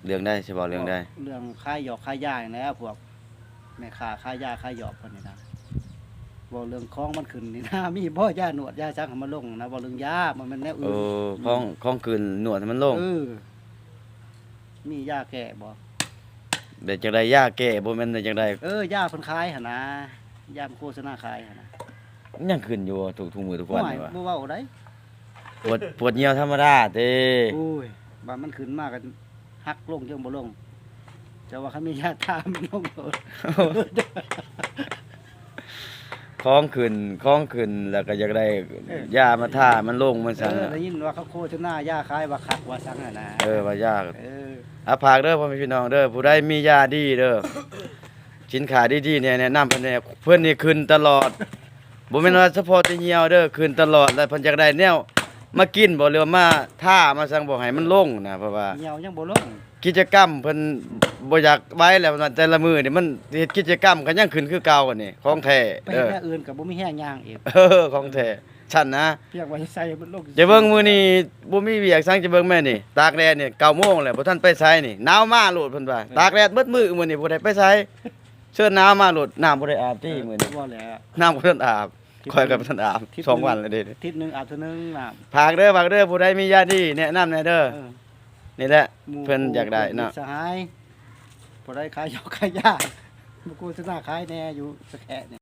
ເລື່ອງໃດ? ຊິເວົ້າເລື່ອງໃດ? ເວົ້າເລື່ອງຂາຍຢອກຂາຍຢານີ້ແຫຼະ ພວກແມ່ຄ້າຂາຍຢາຂາຍຢອກເພິ່ນນີ້ນະ ເວົ້າເລື່ອງຂອງມັນຂຶ້ນນີ້ນະ ມີບໍ່ຢານວດຢາສັກໃຫ້ມາລົງນະ ເວົ້າເລື່ອງຢາ ບໍ່ແມ່ນແນວອື່ນ. ໂອ້ ຂອງ ຂອງຂຶ້ນນວດໃຫ້ມັນລົງ. ເອີ ມີຢາແກ້ບໍ່? ແບບຈັ່ງໃດ? ຢາແກ້ບໍ່ແມ່ນແບບຈັ່ງໃດ? ເອີ ຢາເພິ່ນຂາຍຫັ້ນນະ ຢາໂຄສະນາຂາຍຫັ້ນນະ. ຍັງຂຶ້ນຢູ່ທຸກ ທຸກມື້ທຸກວັນນີ້ຫວາ? ບໍ່ເວົ້າໃດ໋. ປວດ ປວດຍ່ຽວທຳມະດາເດ້. ໂອ້ຍ ບາດມັນຂຶ້ນມາກໍຫັກລົງ ຈັ່ງບໍ່ລົງ. ເຈົ້າວ່າຄັນມີຢາທາມັນລົງໂລດ. ຂອງຂຶ້ນ ຂອງຂຶ້ນ ແລ້ວກໍຢາກໄດ້ ເອີ ຢາມາທາມັນລົງ ມັນຊັ້ນ. ເອີ ໄດ້ຍິນວ່າເຂົາໂຄສະນາຢາຂາຍວ່າຄັກວ່າສັງຫັ້ນນະ. ເອີ ວ່າຢາ ເອີ ອ່ະ ຝາກເດີພໍ່ແມ່ພີ່ນ້ອງເດີ ຜູ້ໃດມີຢາດີເດີ ສິນຄ້າດີໆ ແນ່ ແນະນຳເພິ່ນແນ່ ເພິ່ນນີ້ຂຶ້ນຕະຫຼອດ ບໍ່ແມ່ນວ່າສະເພາະແຕ່ຍ່ຽວເດີ ຂຶ້ນຕະຫຼອດ ແລ້ວເພິ່ນຢາກໄດ້ແນວມາກິນບໍ່ ຫຼືວ່າມາທາມາສັງບໍ່ໃຫ້ມັນລົງນະ ເພາະວ່າຍ່ຽວຍັງບໍ່ລົງ. ກິດຈະກຳເພິ່ນບໍ່ຢາກໄຫວແລ້ວ ແຕ່ລະມື້ນີ້ມັນເຮັດກິດຈະກຳກໍຍັງຂຶ້ນຄືເກົ່າ. ອັນນີ້ຂອງແທ້ ໄປເຮັດແນວອື່ນກໍບໍ່ມີແຮງຍ່າງອີກ. ເອີ ຂອງແທ້ຊັ້ນນະ ພຽງວ່າໃສ່ໃຫ້ມັນລົງ. ຈະເບິ່ງມື້ນີ້ບໍ່ມີວຽກສັງ ຈະເບິ່ງແມ່ນີ້ ຕາກແດດນີ້ເກົ້າໂມງແລ້ວ ບໍ່ທັນໄປໃສນີ້ ໜາວມາໂລດເພິ່ນວ່າ. ເອີ ຕາກແດດໝົດມື້ມື້ນີ້ ບໍ່ໄດ້ໄປໃສ. ເຊີນໜາວມາໂລດ ນ້ຳບໍ່ໄດ້ອາບຕິມື້ນີ້. ບໍ່ແລ້ວ ນ້ຳບໍ່ທັນອາບ ຂ້ອຍກໍບໍ່ທັນອາບ ທິດ ສອງວັນແລ້ວເດ້. ທິດໜຶ່ງອາບເທື່ອໜຶ່ງນ້ຳ. ຝາກເດີ ຝາກເດີ ຜູ້ໃດມີຢາດີແນະນຳແດ່ເດີ. ເອີ ນີ້ແຫຼະ ເພິ່ນຢາກໄດ້ເນາະ ສະຫາຍ ຜູ້ໃດຂາຍຢາຂາຍຢາ ມາໂຄສະນາຂາຍແດ່ຢູ່ສະແຄະນີ້.